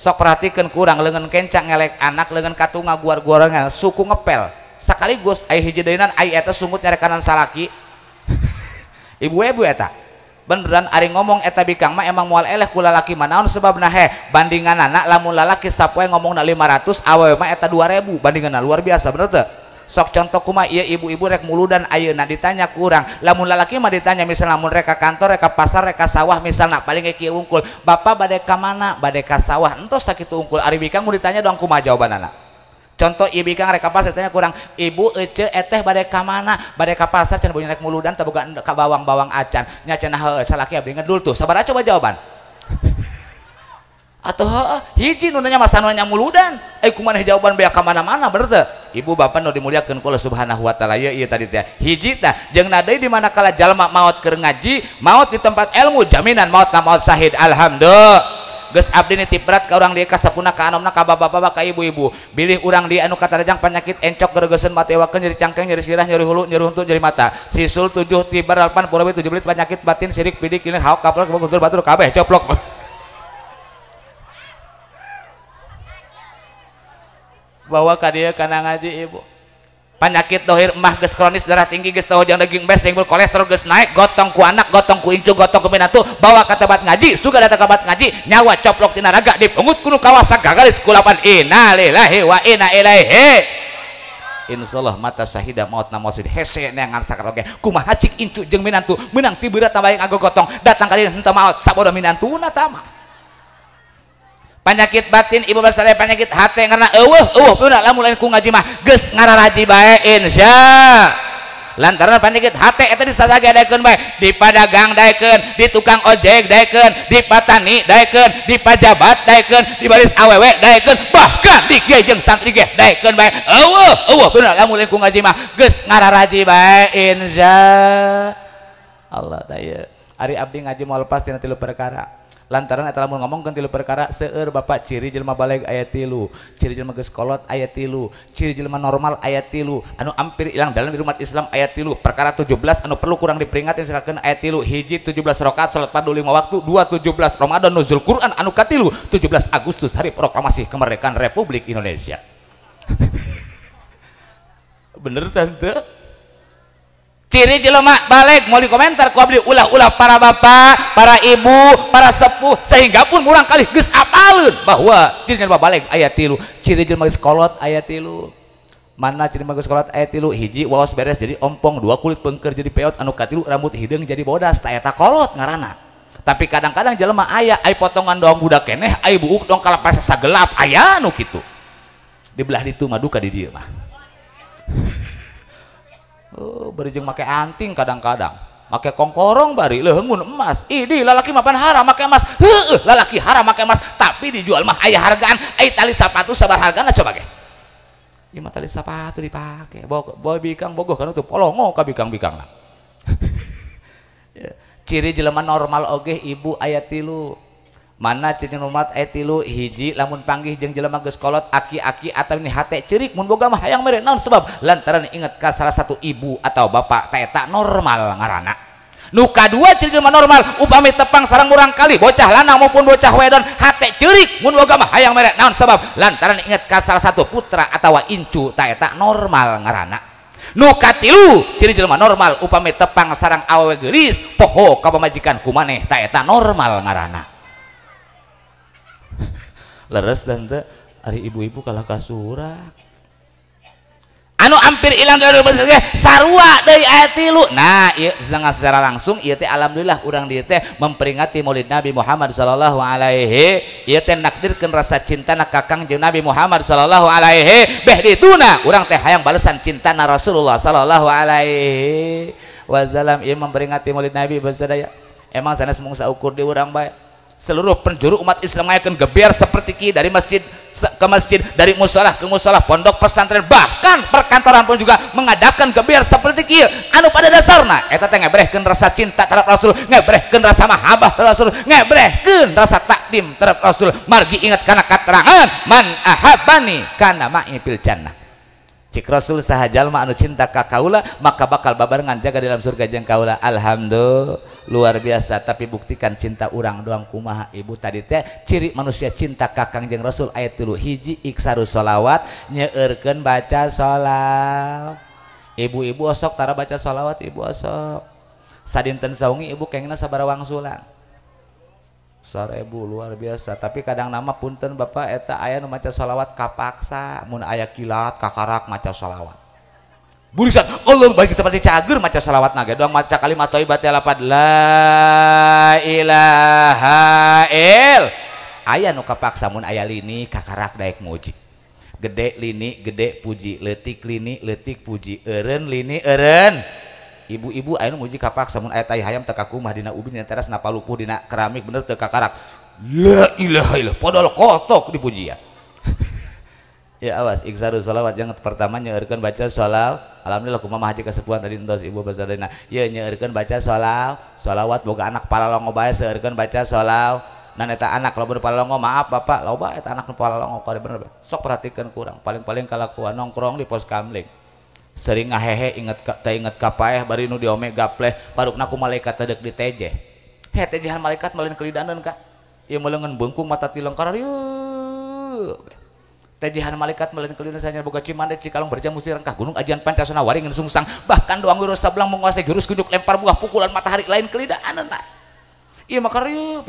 Speaker 1: Sok perhatikeun kurang leungeun kencang ngelek anak leungeun katunga guar-guarangan suku ngepel sekaligus ai hiji deunan ai eta sungut nyarekanan salaki. Ibu-ibu eta beneran ari ngomong eta bikang mah emang moal eleh ku lalaki mah naon sebabna he bandinganana lamun lalaki sapoe ngomongna 500 awewe mah eta 2000 bandinganna luar biasa bener teu? Sok contoh kumaha ieu ibu-ibu rek muludan ayeuna ditanya kurang lamun lalaki mah ditanya misalna lamun rek ka kantor rek ka pasar rek ka sawah misalna paling kieu unggul bapak bade ka mana bade ka sawah entos sakitu unggul ari bikang mun ditanya doang kumaha jawabanana. Contoh ieu bikang rek ka pasar ditanya kurang ibu ece eteh bade ka mana bade ka pasar cenah bonya rek muludan teh boga ka bawang-bawang acan nya cenah heueuh salaki abdi ngedul tuh sabaraha coba jawaban. Atau hiji nu nanya mah nanya muludan kumaneh jawaban beak ka mana-mana bener teu? Ibu bapak nu dimuliakeun ku Allah Subhanahu wa taala ieu tadi teh hiji tah jeung na deui di mana kala jalma maot keur ngaji maot di tempat ilmu jaminan maot na maot syahid alhamdulillah. Geus abdi nitip berat ka urang dieu ka sapuna ka anomna ka bapak-bapak ka ibu-ibu bilih urang dieu anu katarajang penyakit encok geregeseun matewakeun nyeri cangkeng nyeri sirah nyeri hulu nyeri huntu nyeri mata sisul 7 tibar 8 purawi 7 belit penyakit batin sirik pidik ini haok kaplok guntur batur kabeh coplok. Bawa ka dieu kana ngaji ibu penyakit dohir emah geus kronis darah tinggi geus tahu jeung daging bes jeung kolesterol geus naik gotong ku anak gotong ku incu gotong ku minantu bawa ka tempat ngaji suga datang ka tempat ngaji nyawa coplok tina raga dipungut ku nu kawasa gagalis kulapan innalillahi wa inna ilaihi. Insyaallah mata syahida maut na maut hese neangan sakat oge kumaha cik incu jeung minantu meunang ti beurat tambahin ngagogotong datang ka dieu henteu maot sabodo minantuna tama. Penyakit batin ibu bapak penyakit hati karena eueuh eueuh bener lamun lain ku ngaji mah geus ngararaji bae insya lantaran penyakit hati eta disasage daekeun bae di padagang daekeun di tukang ojek daekeun di patani daekeun di pajabat daekeun di baris awewe daekeun bahkan di kiai jeung santri ge daekeun bae eueuh eueuh bener lamun lain ku ngaji mah geus ngararaji bae insya Allah tah ari abdi ngaji moal lepas tina tilu perkara lantaran eta lamun ngomongkeun tilu perkara seueur bapak ciri jelema baleg aya tilu ciri jelema geus kolot aya tilu ciri jelema normal aya tilu anu hampir ilang dalam di umat Islam aya tilu perkara 17 anu perlu kurang diperingatin silakeun aya tilu hiji 17 rakaat salat fardu 5 waktu 2 17 Ramadan nuzul Quran anu katilu 17 Agustus hari proklamasi kemerdekaan Republik Indonesia. Bener tante? Ciri jelema balik mau dikomentar ku abdi ulah-ulah para bapak, para ibu, para sepuh sehingga pun murang kali geus apaleun bahwa ciri jelema balik aya tilu, ciri jelema geus kolot aya tilu. Mana ciri jelema geus kolot aya tilu? Hiji waos beres jadi ompong, dua kulit pengker jadi peot, anu katilu rambut hideung jadi bodas, ta eta kolot ngaranna. Tapi kadang-kadang jelema aya ai potongan doang budak keneh, ai buuk dong kalapas sagelap aya nu kitu. Di belah ditu mah duka di dieu mah. Oh, bari jeung make anting kadang-kadang make kongkorong bari leuheungun emas idi lalaki mapan haram make emas heueuh lalaki haram make emas tapi dijual mah aya hargaan ai tali sapatu sabar hargana coba ge ieu mah tali sapatu dipake bawa bikang bogoh kana tuh polongo ka bikang-bikangna. Ciri jelema normal oge ibu aya tilu mana ciri normal aya tilu hiji lamun panggih jeung jelema geus kolot aki-aki atau ini hate ceurik mun boga mah hayang mere naon sebab lantaran inget ka salah satu ibu atau bapak ta eta normal ngaranna. Nu kadua ciri jelema normal upami tepang sareng murang kali bocah lanang maupun bocah wedon hate ceurik mun boga mah hayang mere naon sebab lantaran inget ka salah satu putra atawa incu ta eta normal ngaranna. Nu katilu ciri jelema normal upami tepang sareng awewe geulis poho ka pamajikan kumaneh ta eta normal ngaranna. Leres tante, ari ibu-ibu kalah kasurak. Anu hampir hilang dari sarua deui aya tilu. Nah, ieu secara langsung ieu teh alhamdulillah urang dieu teh memperingati Maulid Nabi Muhammad sallallahu alaihi, ieu teh nakdirkeun rasa cintana ka Kangjeng Nabi Muhammad sallallahu alaihi, beh dituna urang teh hayang balesan cintana Rasulullah sallallahu alaihi wasallam. Ieu memperingati Maulid Nabi basadaya. Emang sanes mung saukur di urang bae. Seluruh penjuru umat Islam ngayakeun gebyar seperti ki dari masjid ke masjid, dari musola ke musola, pondok pesantren, bahkan perkantoran pun juga mengadakan gebyar seperti ki. Anu pada dasarna eta teh ngebrehkeun rasa cinta terhadap Rasul, ngebrehkeun rasa mahabbah terhadap Rasul, ngebrehkeun rasa takdim terhadap Rasul. Margi ingat kana katerangan man ahabbani kana ma'i fil jannah. Cik Rasul saha jalma anu cinta ka kaula maka bakal babarengan jaga dalam surga jeung kaula. Alhamdulillah, luar biasa. Tapi buktikan cinta urang doang kumaha ibu tadi teh ciri manusia cinta ka Kangjeng Rasul ayat 3 hiji iksaru sholawat, nyeurkeun baca sholawat. Ibu-ibu osok tara baca sholawat, ibu osok sadinten saungi ibu kengna sabaraha wangsulan 1000, luar biasa. Tapi kadang nama punten bapak eta aya nu maca sholawat kapaksa, mun aya kilat kakarak maca sholawat burisan Allah balik tempat cager maca sholawat naga doang maca kalimat thayyibah teh lapad la ilaha il. Aya nu kapaksa mun aya lini kakarak daek muji, gede lini gede puji, leutik lini leutik puji, eureun lini eureun. Ibu-ibu aya nu muji kapaksa mun aya tai hayam teu kakumah dina ubin dina teras napa lupuh dina keramik bener teu kakarak la ilaha illallah podol kotok dipuji ya. Ya awas iksaru sholawat yang pertama nyeurkeun baca sholawat. Alhamdulillah kumaha haji kasepuhan tadi entos ibu basadana ye nyeurkeun baca sholawat, sholawat boga anak palalongo bae seueurkeun baca sholawat. Nan eta anak lamun palalongo maaf bapak loba eta anak nu palalongo kare bener sok perhatikeun kurang paling-paling kalakuan nongkrong di pos kamling sering ngahehe inget teh inget ka paeh bari nu diome gapleh parukna ku malaikat teh deuk ditejeh. He tejehan malaikat maleun kelidaneun ka ieu meuleungeun beungkung mata tilengkar ieu tejehan malaikat maleun kelidaneun sanya boga Cimande Cikalong berjamu sirengkah gunung ajian Pancasona waringin sungsang bahkan doang Wiro Sableng menguasai jurus kunjuk lempar buah pukulan matahari lain kelidaneun lah ieu mah rieu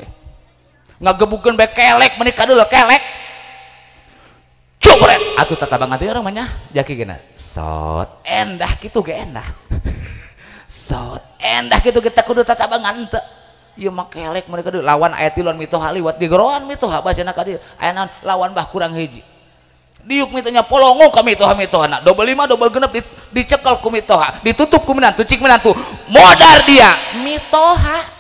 Speaker 1: ngagebukeun bae kelek meuni kadeuleu kelek cupret atuh tatabangan teh urang mah nya jaki gena sot endah kitu ge endah sot endah kitu kita kudu tatabangan teu ieu mah kelek meuni kadeuleu lawan aya tiluan mitoha liwat digeroan mitoha bacana ka dieu aya naon lawan bah kurang hiji diuk mitonya polongo ka mitoha mitohana dobel 5 dobel genep dicekel ku mitoha ditutup ku minantu cik minantu modar dia mitoha.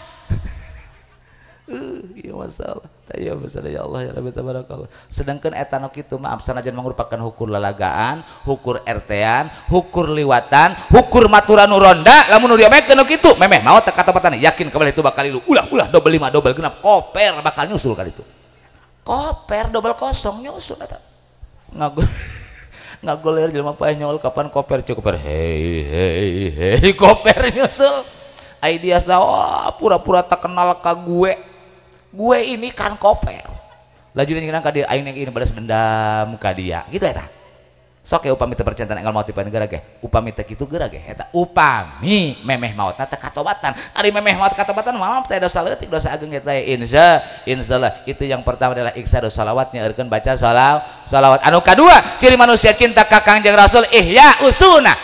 Speaker 1: Iya masalah, ya masalah ya Allah ya Rabbi tabarakallah. Sedangkan eta nu kitu maaf sanajan merupakan hukur lalagaan, hukur RT-an, hukur liwatan, hukur maturan nu ronda, lamun nu diamekeun nu kitu memeh maot teh katepatan yakin kabeh itu bakal ilu. Ulah-ulah dobel 5 dobel genep koper bakal nyusul ka ditu. Koper dobel kosong nyusul eta. Ngagoler jelema paeh nyol kapan koper cukup koper hei hei hei koper nyusul. Ai dia oh, pura-pura tak kenal ka gue. Gue ini kan koper laju nyenang ka dia aing ini balas dendam ka dia gitu eta sok ya upami teu percintaan enggal maot di negara ge upami teu kitu geura ge eta upami memeh maotna teu katobatan ari memeh maot katobatan mah teh dosa leutik dosa ageung eta insyaallah. Itu yang pertama adalah iksaru sholawat nyeurkeun baca sholawat. Anu kadua ciri manusia cinta ka Kangjeng Rasul ihya usunah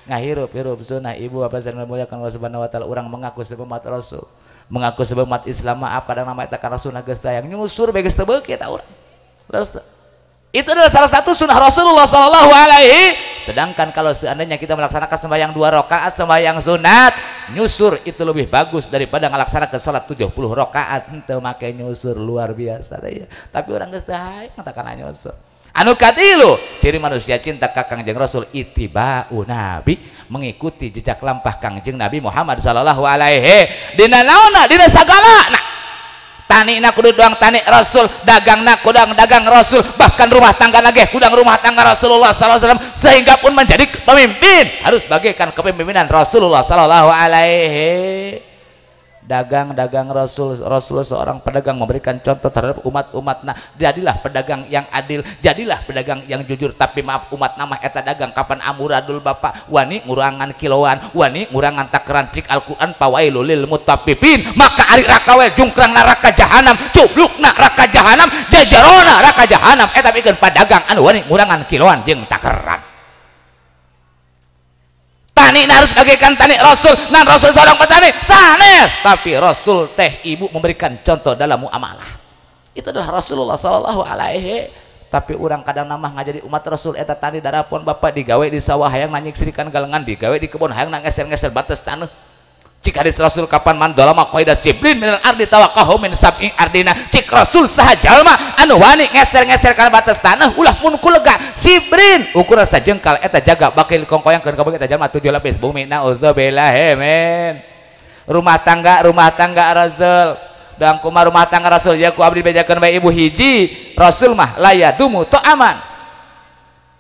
Speaker 1: ngahirup-hirup sunnah. Ibu bapak yang dimuliakan Allah Subhanahu wa taala urang mengaku sebagai umat Rasul, mengaku sebagai umat Islam maaf kadang nama eta kana sunnah geus tayang nyusur bae geus teu beuki eta urang. Itu adalah salah satu sunnah Rasulullah sallallahu alaihi. Sedangkan kalau seandainya kita melaksanakan sembahyang 2 rakaat sembahyang sunat nyusur itu lebih bagus daripada ngalaksanakan salat 70 rakaat henteu make nyusur luar biasa ya. Tapi urang geus teu hayang kana nyusur. Anu katilu ciri manusia cinta ka Kangjeng Rasul ittiba'u nabi mengikuti jejak lampah Kangjeng Nabi Muhammad sallallahu alaihi dina naonna dina sagala nah tanina kudu doang tani Rasul, dagangna kudang dagang Rasul, bahkan rumah tangga lagi kudang rumah tangga Rasulullah sallallahu alaihi wasallam sehingga pun menjadi pemimpin harus bagaikan kepemimpinan Rasulullah sallallahu alaihi. Dagang-dagang Rasul, Rasul seorang pedagang memberikan contoh terhadap umat-umat. Nah, jadilah pedagang yang adil, jadilah pedagang yang jujur. Tapi maaf umat nama eta dagang kapan amuradul bapak wani ngurangan kiloan, wani ngurangan takaran cik Al-Qur'an pawailul lil mutaffifin. Maka ari rakawe jungkrang neraka jahanam, cublukna neraka jahanam, jajarona neraka jahanam. Eta pikeun pedagang anu wani ngurangan kiloan jeung takaran. Tani harus bagaikan tani Rasul, nan Rasul seorang petani sanes, tapi Rasul teh ibu memberikan contoh dalam muamalah. Itu adalah Rasulullah sallallahu alaihi. Tapi orang kadang nama ngajadi umat Rasul eta tani darapon bapak digawe di sawah hayang nanyik sirikan galengan, digawe di kebun hayang ngeser-ngeser batas tanah. Cik hadis Rasul kapan man dolama qaida siblin minal ardi tawaqahu min sab'i ardina. Cik Rasul saha jalma anu wani ngeser-ngeser kana batas tanah ulah mun ku lega sibrin ukuran sajengkal eta jaga bakil kongkoyangkeun ka eta jalma 7 lapis bumi. Naudzubillah min. Rumah tangga Rasul dan kuma rumah tangga Rasul ya ku abdi bejakeun bae ibu hiji Rasul mah layadumu to aman.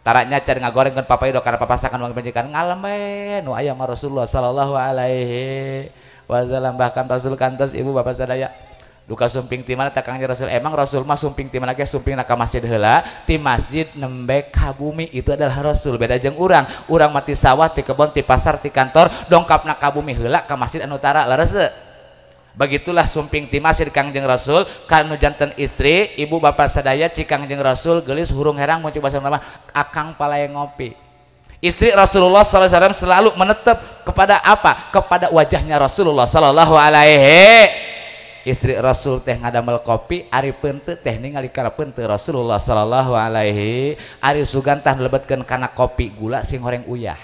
Speaker 1: Taraknya cari ngagorengkeun papaido kana papasakan wong panjenengan ngalem bae nu aya mah Rasulullah sallallahu alaihi wasallam. Bahkan Rasul kantos ibu bapak sadaya duka sumping ti mana tah Kangjeng Rasul, emang Rasul mah sumping ti mana ge sumping na ka masjid heula, ti masjid nembe ka bumi. Itu adalah Rasul, beda jeung urang. Urang mah ti sawah, ti kebon, ti pasar, ti kantor dongkapna ka bumi heula ka masjid anu tara leres teu? Begitulah sumping ti masjid Kangjeng Rasul kanu janten istri ibu bapak sadaya cik Kangjeng Rasul geulis hurung herang mun cik basa mah akang palay ngopi. Istri Rasulullah sallallahu alaihi wasallam selalu menetap kepada apa? Kepada wajahnya Rasulullah sallallahu alaihi. Istri Rasul teh ngadamel kopi ari peunteut teh ningali kana peunteut Rasulullah sallallahu alaihi. Ari sugan tah lebetkeun kana kopi gula sing horeng uyah.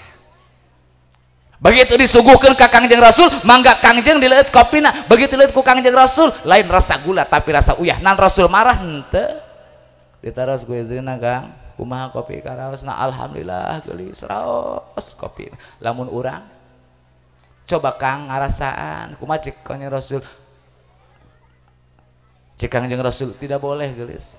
Speaker 1: Begitu disuguhkan ke Kangjeng Rasul, mangga Kangjeng dileueut kopina. Begitu dileueut ku Kangjeng Rasul, lain rasa gula tapi rasa uyah. Nan Rasul marah henteu. Ditaros ku istrina, Kang, kumaha kopi karaosna? Alhamdulillah geulis raos kopi. Lamun urang coba Kang ngarasaan, kumaha cik Kangjeng Rasul? Cik Kangjeng Rasul tidak boleh geulis.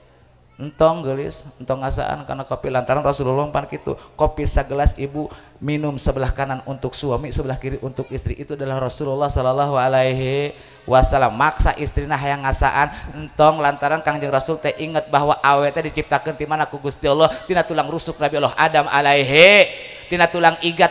Speaker 1: Entong geulis, entong ngasaan karena kopi lantaran Rasulullah pan kitu. Kopi sagelas ibu minum sebelah kanan untuk suami, sebelah kiri untuk istri. Itu adalah Rasulullah sallallahu alaihi wasallam. Maksa istrina hayang ngasaan entong lantaran Kangjeng Rasul teh inget bahwa awe teh diciptakeun ti mana ku Gusti Allah, tina tulang rusuk Nabi Allah Adam alaihi, tina tulang iga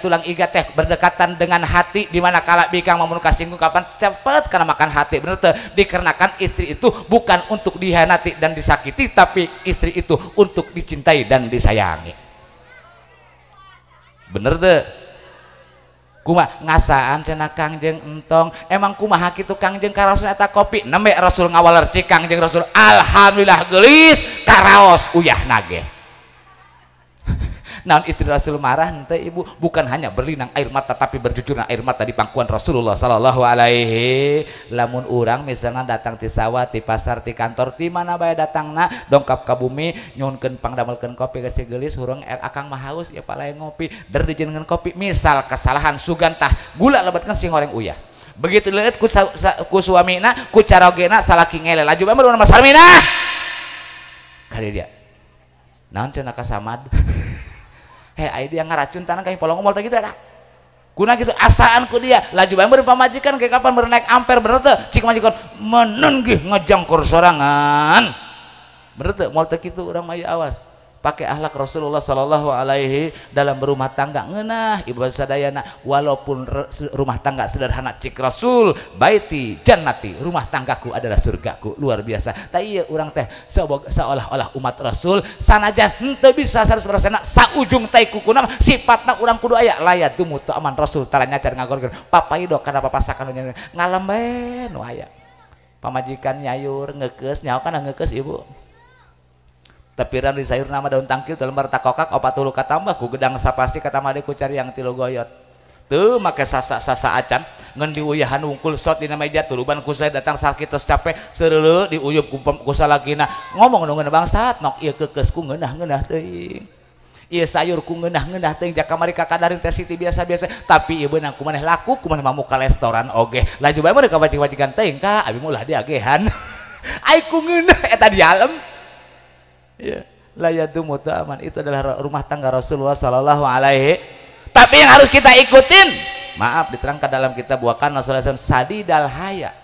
Speaker 1: teh berdekatan dengan hati, di mana kala bikang mamun kasinggung kapan cepet karena makan hati. Bener teh? Dikarenakan istri itu bukan untuk dihianati dan disakiti, tapi istri itu untuk dicintai dan disayangi. Bener teh? Kumaha ngasaan cenah Kangjeng entong, emang kumaha kitu Kangjeng karaosna eta kopi? Nembe Rasul ngawaler cik Kangjeng Rasul alhamdulillah geulis karaos uyah nage. Naon istri Rasul marah henteu ibu, bukan hanya berlinang air mata tapi bercucuran air mata di pangkuan Rasulullah sallallahu alaihi. Lamun urang misalnya datang ti sawah, ti pasar, ti kantor, ti mana bae datangna dongkap ka bumi nyuhunkeun pangdamelkeun kopi geus geulis hurung akang mah haus ya palay ngopi der dijenengan kopi. Misal kesalahan sugan tah gula lebetkeun sing goreng uyah. Begitu leueut ku suamina ku carogena salaki ngele laju bae mah sarmina ka dia. Naon cenah ka Samad? Hei, ai dia ngaracun tanah kayak polong ngomol teh gitu eta. Guna gitu asaan ku dia. Laju bae meureun pamajikan kayak kapan meureun naik amper bener teu? Cik majikan menun gih ngejangkor sorangan. Bener teu? Moal teu kitu urang mah awas. Pakai akhlak Rasulullah sallallahu alaihi dalam berumah tangga ngeunah ibu sadayana, walaupun rumah tangga sederhana cik Rasul baiti jannati, rumah tanggaku adalah surgaku. Luar biasa. Ta ieu urang teh seolah-olah umat Rasul sanajan henteu bisa 100% saujung tai kukuna sifatna urang kudu aya layadumu tu aman Rasul tara nyacar ngagorkeun papaido kana papasakan ngalem bae nu aya pamajikan nyayur ngeukes nyaho kana ngeukes ibu. Tepiran di sayur nama daun tangkil dalam takokak opat tulu katambah ku gedang sapasti kata made ku cari yang tilu goyot tuh make sasa acan ngan diuyahan wungkul sot dina meja tuluban ku saya datang sakit tos capek sereuleuh diuyup ku salakina ngomong nu ngeunah bangsat nok ieu keukes ku ngeunah-ngeunah teuing ieu sayur ku ngeunah-ngeunah teuing jak kamari ka kadarin teh Siti biasa-biasa tapi ieu beunang ku maneh laku ku maneh mamuka restoran oge laju bae mah ka wajik-wajikan teuing ka abi mah ulah diagehan ai ku ngeunah eta di alem. Ya, la yadumu ta'aman itu adalah rumah tangga Rasulullah sallallahu alaihi. Tapi yang harus kita ikutin, maaf diterangkan dalam kitab wa kana Rasulullah sadidal haya.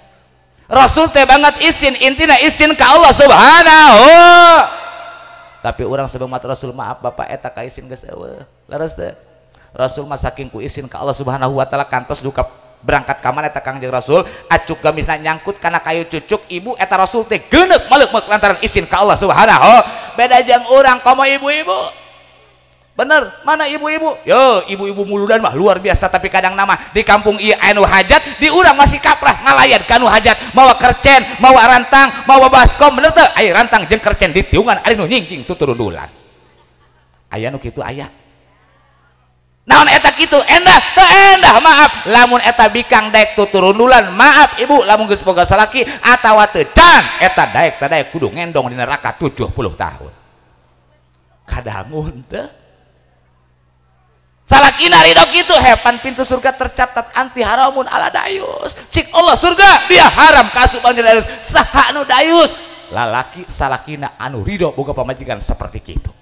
Speaker 1: Rasul teh banget isin, intina isin ka Allah Subhanahu. Tapi orang sebelum umat Rasul maaf bapak eta ka isin geus eueuh. Leres teu? Rasul mah saking ku isin ka Allah Subhanahu wa taala kantos duka berangkat ka mana eta Kangjeng Rasul acuk gamisna nyangkut kana kayu cucuk ibu eta Rasul teh geuneuk maleuk lantaran isin ka Allah Subhanahu. Beda jeung urang komo ibu-ibu. Bener, mana ibu-ibu? Yo, ibu-ibu muludan mah luar biasa, tapi kadang nama di kampung ieu anu hajat, di urang masih kaprah ngalayan kanu hajat, mawa kercen, mawa rantang, mawa baskom, bener teu? Aya rantang jeung kercen ditiungan ari nu nyingking tuturundulan. Aya nu kitu aya. Naon eta kitu? Endah, teu endah, maaf. Lamun eta bikang daek tuturundulan, maaf ibu, lamun geus boga salaki atawa teu can, eta daek teu daek kudu ngendong di neraka 70 tahun. Kadangun teu? Salakina ridho kitu, hepan pintu surga tercatat anti haramun ala dayus. Cik Allah surga dia haram kasup anti dayus. Saha anu dayus? Lalaki salakina anu ridho boga pamajikan seperti kitu.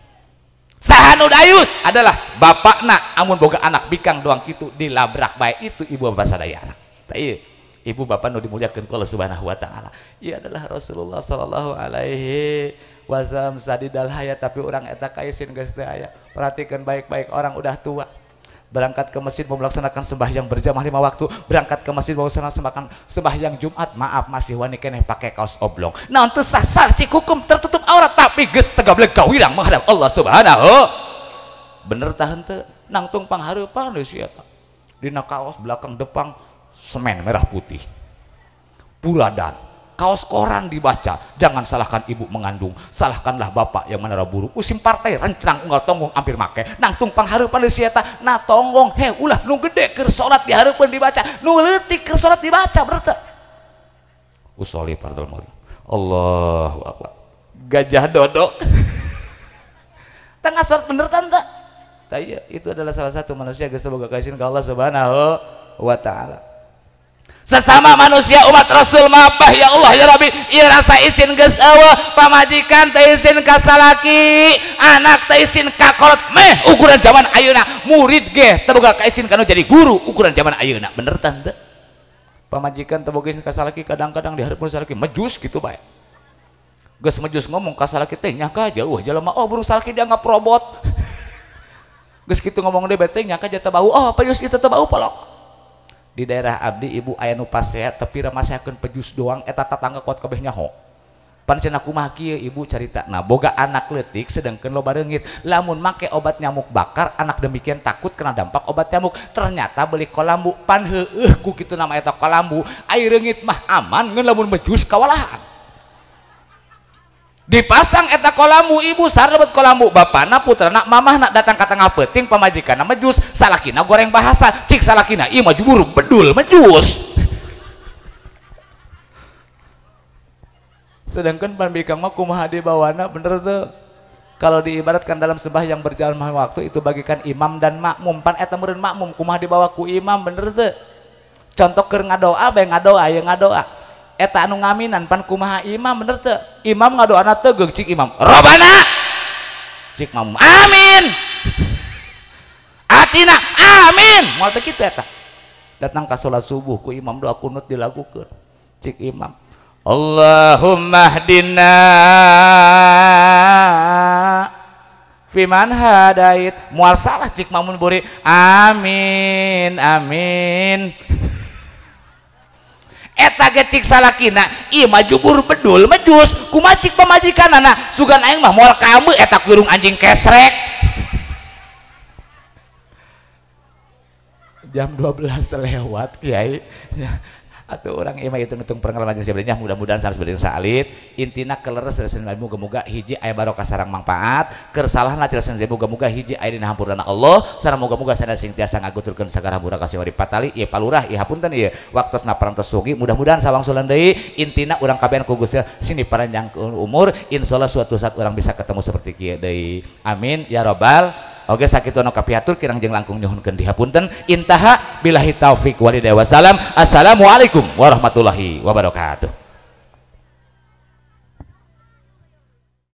Speaker 1: Saha anu dayus adalah bapakna amun boga anak bikang doang kitu dilabrak bae itu ibu bapak sadayana. Tah ieu ibu bapak nu dimuliakeun ku Allah Subhanahu wa taala. Ieu adalah Rasulullah sallallahu alaihi wasallam sadidal hayat, tapi orang eta kaisin geus teu aya. Perhatikan baik-baik, orang udah tua berangkat ke masjid mau melaksanakan sembahyang berjamaah 5 waktu, berangkat ke masjid mau melaksanakan sembahyang Jumat, maaf masih wani keneh pakai kaos oblong. Nah untuk sah-sah cik hukum tertutup aurat, tapi geus tegablek gawirang menghadap Allah Subhanahu. Bener tah henteu? Nangtung panghareupan geus eta. Dina kaos belakang depan semen merah putih. Puradan. Kaos koran dibaca, jangan salahkan ibu mengandung, salahkanlah bapak yang menara buruk. Usim partai rencang unggal tonggong hampir make. Nangtung panghareupan si eta, na tonggong he ulah nu gede keur salat dihareupeun dibaca, nu leutik keur salat dibaca berarti. Usolli fardhu maghrib. Allahu akbar. Gajah dodok. Tengah salat bener tante. Tah ieu itu adalah salah satu manusia geus boga kaisin ka Allah Subhanahu wa taala. Sesama manusia umat Rasul maafah ya Allah ya Rabbi, ieu rasa isin geus eueuh, pamajikan teu isin ka salaki, anak teu isin ka kolot, meh ukuran zaman ayeuna, murid ge teu boga kaisin kanu jadi guru ukuran zaman ayeuna, bener tante? Pamajikan teu boga isin ka salaki, kadang-kadang dihareupeun salaki mejus kitu bae. Geus mejus ngomong ka salaki teh nyaka jauh jelema, oh burung salaki dianggap robot. Geus kitu ngomong deui teh nyaka jatuh bau, oh pejus ieu teu bau polok. Di daerah abdi ibu aya nu pasea tapi ramaseakeun pejus doang eta tatangga kuat kabeh nyaho. Pan cenah kumaha kieu ibu caritana, boga anak leutik sedengkeun loba reungit, lamun make obat nyamuk bakar anak demikian takut kena dampak obat nyamuk, ternyata beli kolambu pan heueuh ku kitu nama eta kolambu, ai reungit mah aman ngan lamun mejus kawalahan. Dipasang eta kolambu ibu sarlebet kolambu bapana putrana mamahna datang ka tengah peuting pamajikanna mejus salakina goreng bahasa cik salakina ieu mah jubur bedul mejus. Sedangkan pambikang mah kumaha dibawana bener teu? Kalau diibaratkan dalam sembahyang berjalan waktu itu bagikan imam dan makmum, pan eta meureun makmum kumaha dibawa ku imam bener teu? Contoh keur ngadoa bae ngadoa ye ngadoa eta anu ngaminan pan kumaha imam bener teu? Imam ngadoana teu geug cik imam robana cik makmum amin atina amin moal teu kitu eta. Datang ka salat subuh ku imam doa kunut dilakukeun cik imam Allahumma hdina fiman hadait, moal salah cik makmum buri amin amin. Eta ge cik salakina ieu mah jubur bedul mejus kumaha cik pamajikanana sugan aing mah moal kamu eta kurung anjing kesrek. Jam 12 lewat kiai atau orang imah itu ngitung pengalaman sebenarnya mudah-mudahan harus beri salit intina keleres resen muga-muga hiji aya barokah sareng manfaat kersalahna jelasan muga-muga hiji aya dina hampurana Allah sareng muga-muga sadaya sing tiasa ngaguturkeun sagara hampura kasih wari patali ieu palurah ieu hapunten ieu waktosna parantos sugi mudah-mudahan sawangsulan deui intina urang kabehan ku Gusti sini paranjangkeun umur insyaallah suatu saat urang bisa ketemu seperti kieu deui amin ya robbal. Oke sakitu anu kapihatur kirang jeung langkung nyuhunkeun dihapunten intaha billahi taufik walhidayah wassalam. Assalamualaikum warahmatullahi wabarakatuh.